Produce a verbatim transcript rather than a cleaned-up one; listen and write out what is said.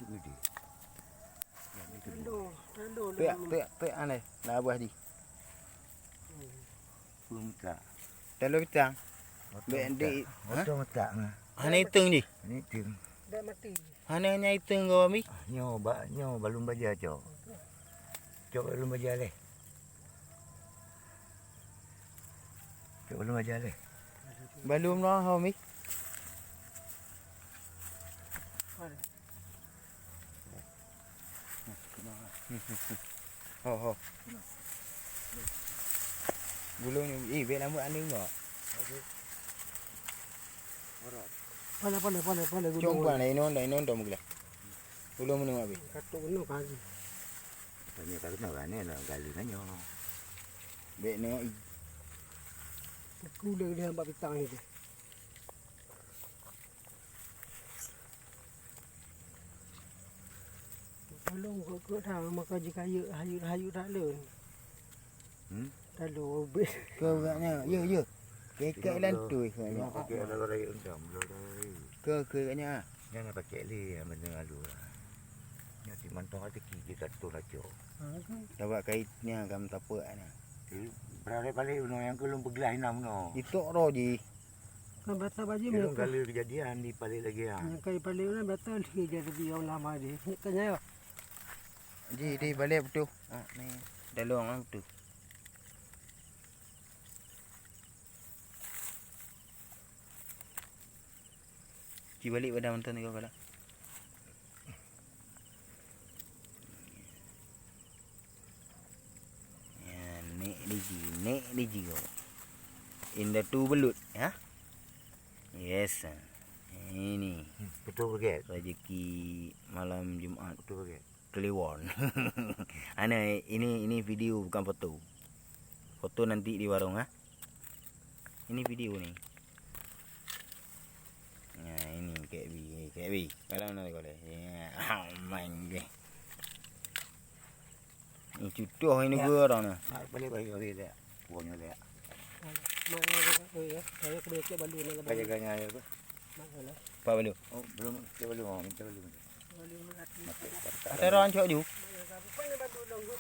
Gede. Talo, talo. Pek, pek, pek aneh. Lah buah di. Peue meutak? Talo bitang. Bek di. Oto meutak nah. Hana iteng di. Ini tim. Hana, hana iteng kau ambil. Nyoe bak, nyoe balum baja cok. Cok balum baja leh. Cok balum baja leh. Balum noh ho mi. Ho ho. Gulung ni, eh, bek lambek anu enggak? Pala, pala, pala, pala gulung. Cuma dah inon, dah inon dah mula. Gulung mana habis? Katuk gulung kali. Banyak tak kena kan ni lah gali nanya. Bek ni. Aku dah dia nampak pitang ni. Tolong kok kok dah maka jikayuk hayuk-hayuk tak lon. Hmm? Tolong ubit. Kau agaknya, ya ya. Kekek lantui agaknya. Pakai ada raya undang, belum ada raya. Ke ke agaknya. Jangan pakai leh yang benda lalu lah. Yang si mantong ada ki dia tak tahu lah cok. Dapat kaitnya kamu tak apa ni. Berada balik bunoe nyang keu lôn peugeulaih na bunoe. Itok roh jih. Kan batal baju. Dia mereka. Kali kejadian di balik lagi ah. Yang kali balik mana batal dia jadi orang lama dia. Ni kan ya. Ji di balik betul. Ha ni. Dalong ah betul. Ci balik pada mantong tiga kala. Ya, nek di ji, nek di ji kau. Indah tu belut, ya. Yes. Ini. Hmm, betul begitu. Rezeki malam Jumat. Betul begitu. Kliwon. Ana ini ini video bukan foto. Foto nanti di warung ha. Ini video ni. Nah, ini Kak Bi, Kak Bi. Kalau nak boleh. Ya, aman ke. Ini cutoh ini ya. Gua orang ni. Nak boleh bagi bagi dia. Buangnya dia. Mak ni ya, saya kena cek balu nak. Bagi ganya ya tu. Mak sana. Pak balu. Oh, belum, cek balu, oh, minta balu. Balu nak. Ada orang cok ju. Mak sana. Bukan balu dong, gua.